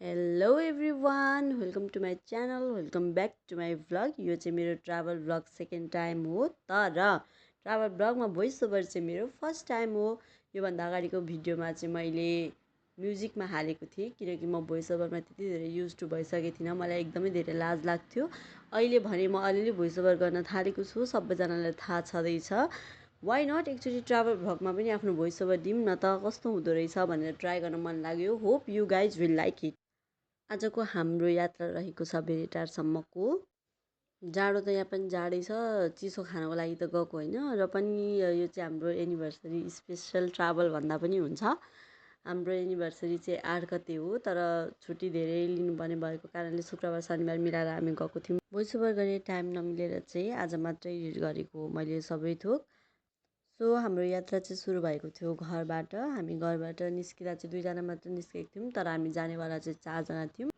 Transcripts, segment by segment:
Hello everyone welcome to my channel welcome back to my vlog. यो चाहिँ मेरो travel vlog second time हो, तर ट्राभल भ्लगमा भोइस ओभर चाहिँ मेरो फर्स्ट टाइम हो। योभन्दा अगाडिको भिडियोमा चाहिँ मैले म्युजिकमा हालेको थिएँ, किनकि म भोइस ओभरमा त्यति धेरै युज टु भइसकेको थिइनँ। मलाई एकदमै धेरै लाज लाग्थ्यो। अहिले भने म अलिअलि भोइस ओभर गर्न थालेको छु, सबैजनालाई थाहा छँदैछ। वाइ नट एकचोटि ट्राभल भ्लगमा पनि आफ्नो भोइस ओभर दिउँ न त, कस्तो हुँदो रहेछ भनेर ट्राई गर्न मन लाग्यो। Hope you guys will like it. आजको हाम्रो यात्रा रहेको छ भेटारसम्मको। जाडो त यहाँ पनि जाडै छ, चिसो खानको लागि त गएको होइन। र पनि यो चाहिँ हाम्रो एनिभर्सरी स्पेसल ट्राभल भन्दा पनि हुन्छ। हाम्रो एनिभर्सरी चाहिँ 8 गते हो, तर छुट्टी धेरै लिनुपर्ने भएको कारणले शुक्रबार शनिबार मिलाएर हामी गएको थियौँ। भोइस ओभर गर्ने टाइम नमिलेर चाहिँ आज मात्रै गरेको मैले सबै थोक। सो हाम्रो यात्रा चाहिँ सुरु भएको थियो घरबाट। हामी घरबाट निस्किँदा चाहिँ 2जना मात्र निस्केको थियौँ, तर हामी जानेवाला चाहिँ 4जना थियौँ।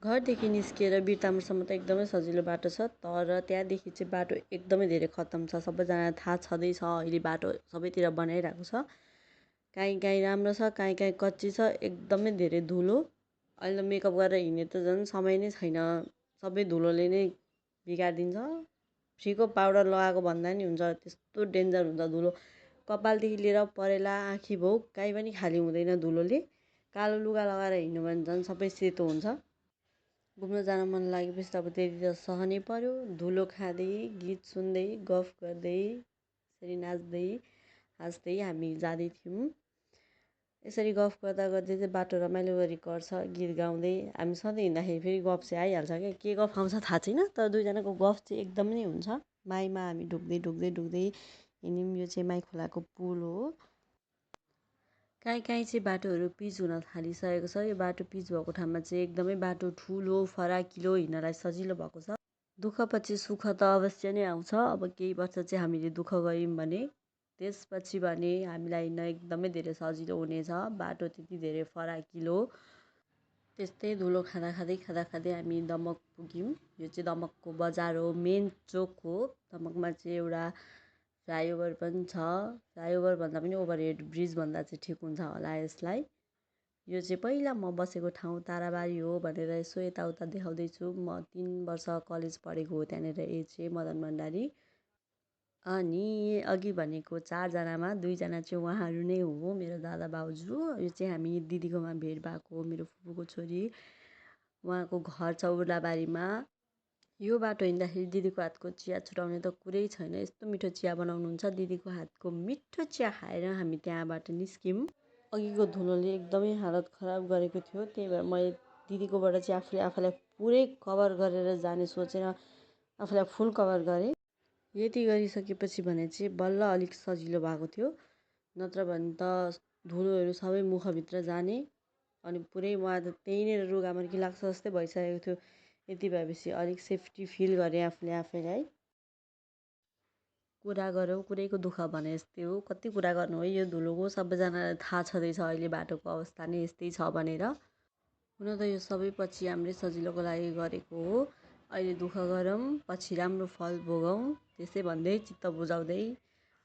घरदेखि निस्किएर बिरतामोडसम्म त एकदमै सजिलो बाटो छ, तर त्यहाँदेखि चाहिँ बाटो एकदमै धेरै खत्तम छ। सबैजना थाहा छँदैछ, अहिले बाटो सबैतिर बनाइरहेको छ। काहीँ काहीँ राम्रो छ, काहीँ काहीँ कच्ची छ, एकदमै धेरै धुलो। अहिले मेकअप गरेर हिँड्ने त झन् समय नै छैन, सबै धुलोले नै बिगारिदिन्छ। फ्रीको पाउडर लगाएको भन्दा नि हुन्छ, त्यस्तो डेन्जर हुन्छ धुलो। कपालदेखि लिएर परेला आँखी भोक काहीँ पनि खाली हुँदैन धुलोले। कालो लुगा लगाएर हिँड्यो भने झन् सबै सेतो हुन्छ। घुम्न जान मन लागेपछि त अब त्यति त सहनै पर्यो। धुलो खाँदै, गीत सुन्दै, गफ गर्दै, यसरी नाच्दै हाँस्दै हामी जाँदै थियौँ। यसरी गफ गर्दा गर्दै चाहिँ बाटो रमाइलो गरी गर्छ, गीत गाउँदै। हामी सधैँ हिँड्दाखेरि फेरि गफ चाहिँ आइहाल्छ क्या, के गफ आउँछ थाहा छैन, तर 2जनाको गफ चाहिँ एकदमै नै हुन्छ। माईमा हामी ढुक्दै ढुक्दै ढुक्दै हिँड्यौँ। यो चाहिँ माई खोलाको पुल हो। काहीँ काहीँ चाहिँ बाटोहरू पिच हुन थालिसकेको छ। यो बाटो पिच भएको ठाउँमा चाहिँ एकदमै बाटो ठुलो फराकिलो, हिँड्नलाई सजिलो भएको छ। दुःखपछि सुख त अवश्य नै आउँछ। अब केही वर्ष चाहिँ हामीले दुःख गऱ्यौँ भने त्यसपछि भने हामीलाई हिँड्न एकदमै धेरै सजिलो हुनेछ। बाटो त्यति धेरै फराकिलो। त्यस्तै धुलो खाँदा खाँदै खाँदा खाँदै हामी दमक पुग्यौँ। यो चाहिँ दमकको बजार हो, मेन चोक हो। दमकमा चाहिँ एउटा फ्लाइओभर पनि छ। फ्लाइओभर भन्दा पनि ओभरहेड ब्रिज भन्दा चाहिँ ठिक हुन्छ होला यसलाई। यो चाहिँ पहिला म बसेको ठाउँ ताराबारी हो भनेर यसो यताउता देखाउँदैछु। म 3 वर्ष कलेज पढेको हो त्यहाँनिर, एज चाहिँ मदन भण्डारी। अनि अघि भनेको 4जनामा 2जना चाहिँ उहाँहरू नै हो, मेरो दादा भाउजू। यो चाहिँ हामी दिदीकोमा भेट भएको, मेरो फुपूको छोरी। उहाँको घर छ उर्लाबारीमा। यो बाटो हिँड्दाखेरि दिदीको हातको चिया छुटाउने त कुरै छैन, यस्तो मिठो चिया बनाउनुहुन्छ। दिदीको हातको मिठो चिया खाएर हामी त्यहाँबाट निस्क्यौँ। अघिको धुलोले एकदमै हालत खराब गरेको थियो, त्यही भएर मैले दिदीकोबाट चाहिँ आफूले आफूलाई पुरै कभर गरेर जाने सोचेर आफूलाई फुल कभर गरेँ। यति गरिसकेपछि भने चाहिँ बल्ल अलिक सजिलो भएको थियो, नत्र भने त धुलोहरू सबै मुखभित्र जाने। अनि पुरै उहाँ त त्यहीँनिर रुगामर्की लाग्छ जस्तै भइसकेको थियो। यति भएपछि अलिक सेफ्टी फिल गरेँ आफूले आफैलाई। कुरा गरौँ कुरैको दुःख भने यस्तै हो, कति कुरा गर्नु है यो धुलोको। सबैजनालाई थाहा छँदैछ अहिले बाटोको अवस्था नै यस्तै छ भनेर। हुन त यो सबै पछि हाम्रै सजिलोको लागि गरेको हो। अहिले दुःख गरौँ, पछि राम्रो फल भोगौँ, त्यसै भन्दै चित्त बुझाउँदै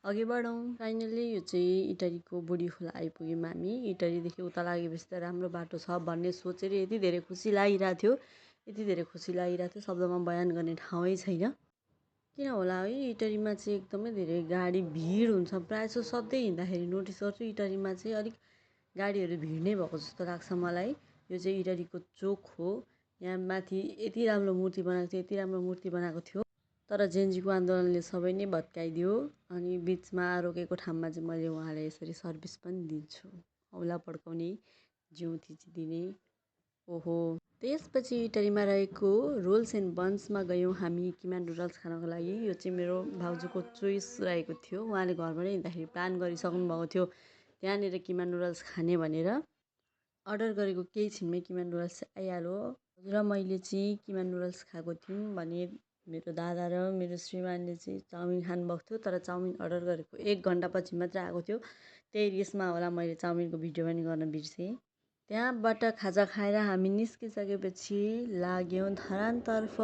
अघि बढौँ। फाइनल्ली यो चाहिँ इटरीको बुढी खोला आइपुग्यौँ हामी। इटरीदेखि उता लागेपछि त राम्रो बाटो छ भन्ने सोचेर यति धेरै खुसी लागिरहेको थियो, यति धेरै खुसी लागिरहेको थियो, शब्दमा बयान गर्ने ठाउँै छैन। किन होला है, इटरीमा चाहिँ एकदमै धेरै गाडी भिड हुन्छ। प्रायः जसो सधैँ हिँड्दाखेरि नोटिस गर्छु इटरीमा चाहिँ अलिक गाडीहरू भिड नै भएको जस्तो लाग्छ मलाई। यो चाहिँ इटरीको चोक हो। यहाँ माथि यति राम्रो मूर्ति बनाएको थियो, यति राम्रो मूर्ति बनाएको थियो, तर जेनजीको आन्दोलनले सबै नै भत्काइदियो। अनि बिचमा रोकेको ठाउँमा चाहिँ मैले उहाँलाई यसरी सर्भिस पनि दिन्छु, औला पड्काउने, जिउ थिचिदिने। ओहो। त्यसपछि इटरीमा रहेको रोल्स एन्ड बन्समा गयौँ हामी किमा नुडल्स खानको लागि। यो चाहिँ मेरो भाउजूको चोइस रहेको थियो, उहाँले घरबाटै हिँड्दाखेरि प्लान गरिसक्नु भएको थियो त्यहाँनिर किमा नुडल्स खाने भनेर। अर्डर गरेको केही छिनमै किमा नुडल्स चाहिँ आइहाल्यो। र मैले चाहिँ किमा नुडल्स खाएको थियौँ भने मेरो दादा र मेरो श्रीमानले चाहिँ चाउमिन खानुभएको थियो, तर चाउमिन अर्डर गरेको 1 घन्टापछि मात्रै आएको थियो। त्यही रिसमा होला मैले चाउमिनको भिडियो पनि गर्न बिर्सेँ। त्यहाँबाट खाजा खाएर हामी निस्किसकेपछि लाग्यौँ धरानतर्फ।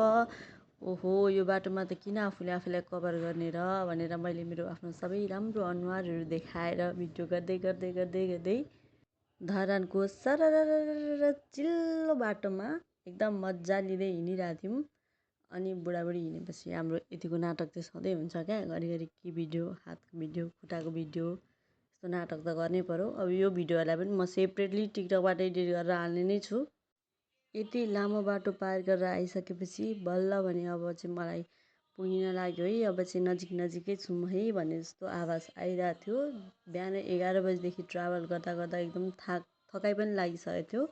ओहो, यो बाटोमा त किन आफूले आफूलाई कभर गर्ने र भनेर मैले मेरो आफ्नो सबै राम्रो अनुहारहरू देखाएर भिडियो गर्दै गर्दै गर्दै गर्दै धरानको सरररररर चिल्लो उकालो बाटोमा एकदम मजा लिँदै हिँडिरहेको थियौँ। अनि बुढाबुढी हिँडेपछि हाम्रो यतिको नाटक चाहिँ सधैँ हुन्छ क्या, घरिघरि के भिडियो, हातको भिडियो, खुट्टाको भिडियो, यस्तो नाटक त गर्नै पऱ्यो। अब यो भिडियोहरूलाई पनि म सेपरेटली टिकटकबाट एडिट गरेर हाल्ने नै छु। यति लामो बाटो पार गरेर आइसकेपछि बल्ल भने अब चाहिँ मलाई पुगिन लाग्यो है, अब चाहिँ नजिकै छौँ है भन्ने जस्तो आवाज आइरहेको थियो। बिहान 11 बजीदेखि ट्राभल गर्दा गर्दा एकदम थकाइ पनि लागिसकेको थियो।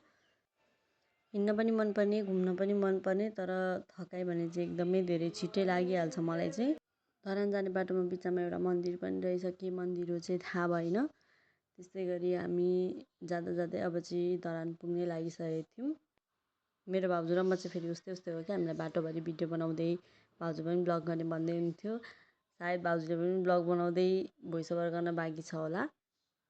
हिँड्न पनि मनपर्ने, घुम्न पनि मनपर्ने, तर थकाइ भने चाहिँ एकदमै धेरै छिट्टै लागिहाल्छ मलाई चाहिँ। धरान जाने बाटोमा बिचमा एउटा मन्दिर पनि रहेछ, के मन्दिर हो चाहिँ थाहा भएन। त्यस्तै गरी हामी जाँदा जाँदै अब चाहिँ धरान पुग्नै लागिसकेको थियौँ। मेरो भाउजू र म चाहिँ फेरि उस्तै हो क्या, हामीलाई बाटोभरि भिडियो बनाउँदै भाउजू पनि ब्लग गर्ने भन्दै हुन्थ्यो। सायद भाउजूले पनि ब्लग बनाउँदै भोइस ओभर गर्न बाँकी छ होला।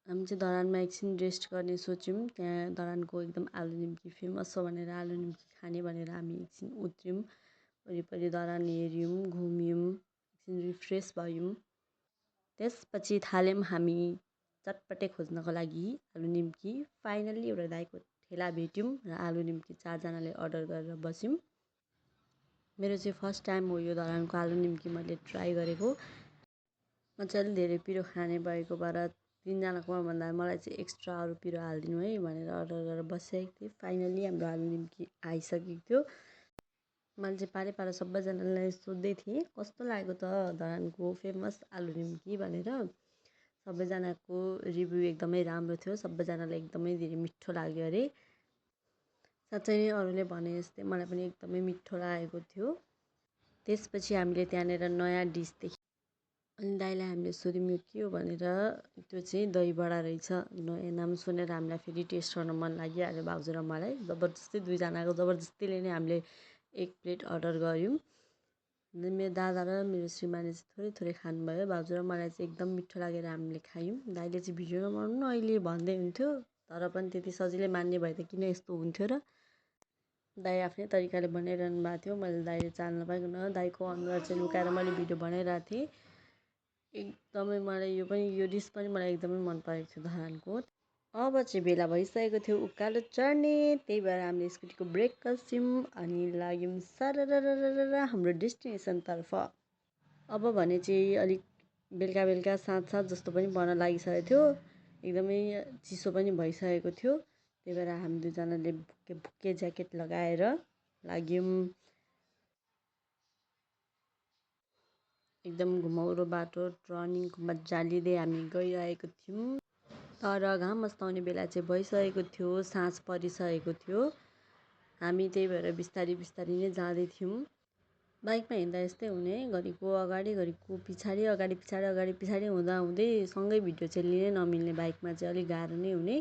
हामी चाहिँ धरानमा एकछिन रेस्ट गर्ने सोच्यौँ। त्यहाँ धरानको एकदम आलु निम्की फेमस छ भनेर आलु निम्की खाने भनेर हामी एकछिन उत्रौँ। वरिपरि धरान हेऱ्यौँ, घुम्यौँ, एकछिन रिफ्रेस भयौँ। त्यसपछि थाल्यौँ हामी चटपटे खोज्नको लागि आलु निम्की। फाइनल्ली एउटा दाइको ठेला भेट्यौँ र आलु निम्की 4जनाले अर्डर गरेर बस्यौँ। मेरो चाहिँ फर्स्ट टाइम हो यो धरानको आलु निम्की मैले ट्राई गरेको। म चाहिँ अलिक धेरै पिरो खाने भएको भएर 3जनाकोमा भन्दा मलाई चाहिँ एक्स्ट्रा अरू पिरो हालिदिनु है भनेर अर्डर गरेर बसिसकेको थिएँ। फाइनल्ली हाम्रो आलु निम्की आइसकेको थियो। मैले चाहिँ पारै सबैजनालाई सोध्दै थिएँ कस्तो लाग्यो त धरानको फेमस आलु निम्की भनेर। सबैजनाको रिभ्यू एकदमै राम्रो थियो, सबैजनालाई एकदमै धेरै मिठो लाग्यो अरे। साँच्चै नै अरूले भने जस्तै मलाई पनि एकदमै मिठो लागेको थियो। त्यसपछि हामीले त्यहाँनिर नयाँ डिस देख्यौँ। अनि दाइलाई हामीले सोध्यौँ यो के हो भनेर। त्यो चाहिँ दही बडा रहेछ। नयाँ नाम सुनेर हामीलाई फेरि टेस्ट गर्न मन लागिहाल्यो भाउजू र मलाई। जबरजस्ती 2जनाको जबरजस्तीले नै हामीले 1 प्लेट अर्डर गऱ्यौँ। मेरो दादा र मेरो श्रीमानले चाहिँ थोरै खानुभयो। भाउजू र मलाई चाहिँ एकदम मिठो लागेर हामीले खायौँ। दाइले चाहिँ भिडियो नबनाउनु न अहिले भन्दै हुन्थ्यो, तर पनि त्यति सजिलै मान्ने भए त किन यस्तो हुन्थ्यो र। दाइ आफ्नै तरिकाले बनाइरहनु भएको थियो। मैले दाइले चाल नपाइकन दाइको अनुहार चाहिँ लुकाएर मैले भिडियो बनाइरहेको थिएँ। एकदमै मलाई यो डिस पनि मलाई एकदमै मन परेको थियो धरानको। अब चाहिँ बेला भइसकेको थियो उकालो चढ्ने, त्यही भएर हामीले स्कुटीको ब्रेक कस्यौँ अनि लाग्यौँ सरररररर हाम्रो डेस्टिनेसनतर्फ। अब भने चाहिँ अलिक बेलुका साँझ जस्तो पनि पर्न लागिसकेको थियो। एकदमै चिसो पनि भइसकेको थियो। त्यही भएर हामी 2जनाले भुके ज्याकेट लगाएर लाग्यौँ। एकदम घुमाउरो बाटो टर्निङको मजा लिँदै हामी गइरहेको थियौँ। तर घाम अस्ताउने बेला चाहिँ भइसकेको थियो, साँझ परिसकेको थियो। हामी त्यही भएर बिस्तारी नै जाँदै थियौँ। बाइकमा हिँड्दा यस्तै हुने, घरिको अगाडि घरिको पिछाडि, अगाडि पिछाडि हुँदै सँगै भिडियो चाहिँ लिनै नमिल्ने। बाइकमा चाहिँ अलिक गाह्रो नै हुने।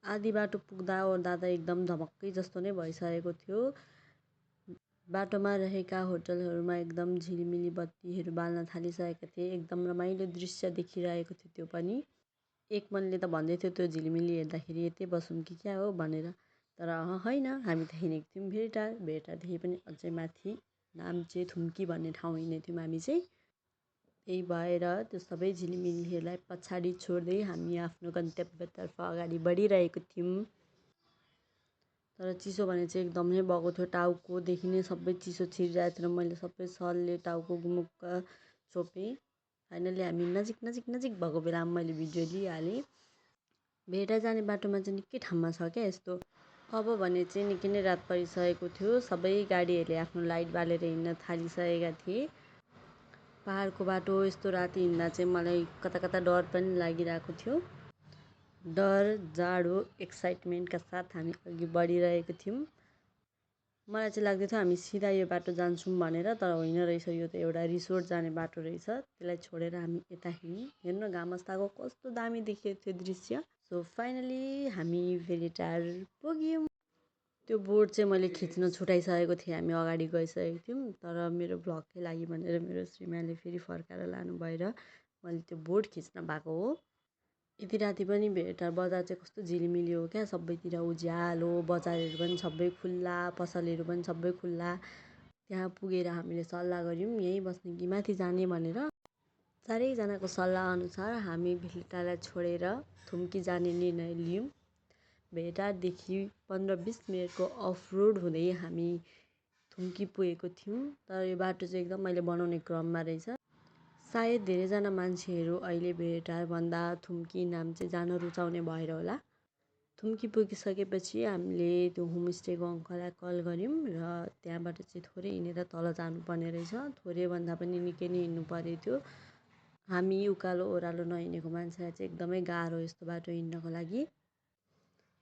आधी बाटो पुग्दा ओर्दा त एकदम धमक्कै जस्तो नै भइसकेको थियो। बाटोमा रहेका होटलहरूमा एकदम झिलिमिली बत्तीहरू बाल्न थालिसकेका थिए। एकदम रमाइलो दृश्य देखिरहेको थियो त्यो पनि। एक मनले त भन्दै थियो त्यो झिलिमिली हेर्दाखेरि यतै बसौँ कि क्या हो भनेर, तर होइन, हामी त हिँडेको थियौँ भेटारदेखि पनि अझै माथि नाम्चे थुम्की भन्ने ठाउँ हिँडेको थियौँ हामी चाहिँ। त्यही भएर त्यो सबै झिलिमिलीहरूलाई पछाडि छोड्दै हामी आफ्नो गन्तव्यतर्फ अगाडि बढिरहेको थियौँ। तर चिसो भने चाहिँ एकदमै भएको थियो। टाउकोदेखि नै सबै चिसो छिरिरहेको थियो। मैले सबै सलले टाउको गुमुक्क छोपेँ। फाइनल्ली हामी नजिक भएको बेलामा मैले भिडियो लिइहालेँ। भेटा जाने बाटोमा चाहिँ निकै ठाउँमा छ क्या यस्तो। अब भने चाहिँ निकै नै रात परिसकेको थियो। सबै गाडीहरूले आफ्नो लाइट बालेर हिँड्न थालिसकेका थिए। पाहाडको बाटो यस्तो राति हिँड्दा चाहिँ मलाई कता डर पनि लागिरहेको थियो। डर, जाडो, एक्साइटमेन्टका साथ हामी अघि बढिरहेको थियौँ। मलाई चाहिँ लाग्दै थियो हामी सिधा यो बाटो जान्छौँ भनेर, तर होइन रहेछ, यो त एउटा रिसोर्ट जाने बाटो रहेछ। त्यसलाई छोडेर हामी यता हिँड्यौँ। हेर्नु घाम अस्ताएको कस्तो दामी देखिएको थियो दृश्य। सो फाइनली हामी भेलिटार पुग्यौँ। त्यो बोर्ड चाहिँ मैले खिच्न छुटाइसकेको थिएँ, हामी अगाडि गइसकेको थियौँ। तर मेरो भ्लगकै लागि भनेर मेरो श्रीमानले फेरि फर्काएर लानु भएर मैले त्यो बोर्ड खिच्न पाएको हो। यति राति पनि भेलिटार बजार चाहिँ कस्तो झिलिमिली हो क्या, सबैतिर उज्यालो, बजारहरू पनि सबै खुल्ला, पसलहरू पनि सबै खुल्ला। त्यहाँ पुगेर हामीले सल्लाह गऱ्यौँ यहीँ बस्ने कि माथि जाने भनेर। चारैजनाको सल्लाह अनुसार हामी भेलिटारलाई छोडेर थुम्की जाने निर्णय लियौँ। भेटारदेखि 15-20 मिनटको अफ रोड हुँदै हामी थुम्की पुगेको थियौँ। तर यो बाटो चाहिँ एकदम मैले बनाउने क्रममा रहेछ। सायद धेरैजना मान्छेहरू अहिले भेटारभन्दा थुम्की नाम चाहिँ जान रुचाउने भएर होला। थुम्की पुगिसकेपछि हामीले त्यो होमस्टेको अङ्कललाई कल गऱ्यौँ र त्यहाँबाट चाहिँ थोरै हिँडेर तल जानुपर्ने रहेछ। थोरै भन्दा पनि निकै नै हिँड्नु परेको थियो। हामी उकालो ओह्रालो नहिँडेको मान्छेलाई चाहिँ एकदमै गाह्रो यस्तो बाटो हिँड्नको लागि।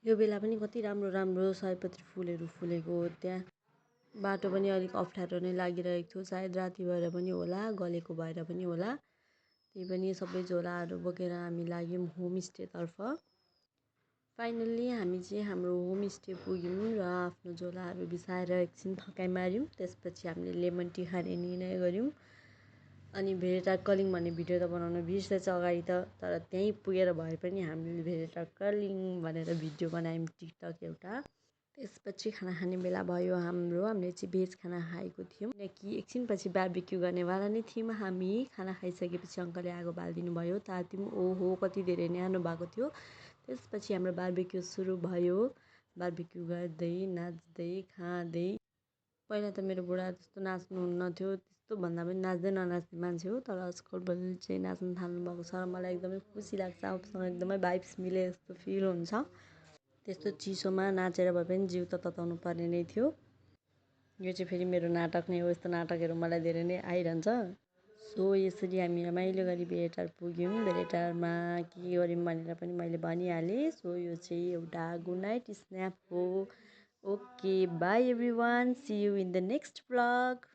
यो बेला पनि कति राम्रो राम्रो सयपत्री फुलहरू फुलेको त्यहाँ। बाटो पनि अलिक अप्ठ्यारो नै लागिरहेको थियो। सायद राति भएर पनि होला, गलेको भएर पनि होला। त्यही पनि सबै झोलाहरू बोकेर हामी लाग्यौँ होमस्टेतर्फ। फाइनल्ली हामी चाहिँ हाम्रो होमस्टे पुग्यौँ र आफ्नो झोलाहरू बिसाएर एकछिन थकाइ माऱ्यौँ। त्यसपछि हामीले लेमन टी खाने निर्णय गऱ्यौँ। अनि भेरेटार कलिङ भन्ने भिडियो त बनाउनु बिर्सेछ अगाडि त, तर त्यहीँ पुगेर भए पनि हामीले भेरेटार कलिङ भनेर भिडियो बनायौँ टिकटक एउटा। त्यसपछि खाना खाने बेला भयो हाम्रो। हामीले चाहिँ भेज खाना खाएको थियौँ किनकि एकछिनपछि बार्बिक्यू गर्नेवाला नै थियौँ हामी। खाना खाइसकेपछि अङ्कलले आगो बालिदिनु भयो, तात्यौँ। ओहो कति धेरै न्यानो भएको थियो। त्यसपछि हाम्रो बार्बिक्यू सुरु भयो। बार्बिक्यू गर्दै नाच्दै खाँदै। पहिला त मेरो बुढा त्यस्तो नाच्नुहुन्न थियो, त्यस्तो भन्दा पनि नाच्दै ननाच्ने मान्छे हो, तर आजकल चाहिँ नाच्न थाल्नुभएको छ र मलाई एकदमै खुसी लाग्छ। उसँग एकदमै भाइब्स मिले जस्तो फिल हुन्छ। त्यस्तो चिसोमा नाचेर भए पनि जिउ त तताउनु पर्ने नै थियो। यो चाहिँ फेरि मेरो नाटक नै हो। यस्तो नाटकहरू मलाई धेरै नै आइरहन्छ। सो यसरी हामी रमाइलो गरी भेरेटार पुग्यौँ। भेरेटारमा के गऱ्यौँ भनेर पनि मैले भनिहालेँ। सो यो चाहिँ एउटा गुड नाइट स्न्याप हो। Okay bye everyone, see you in the next vlog.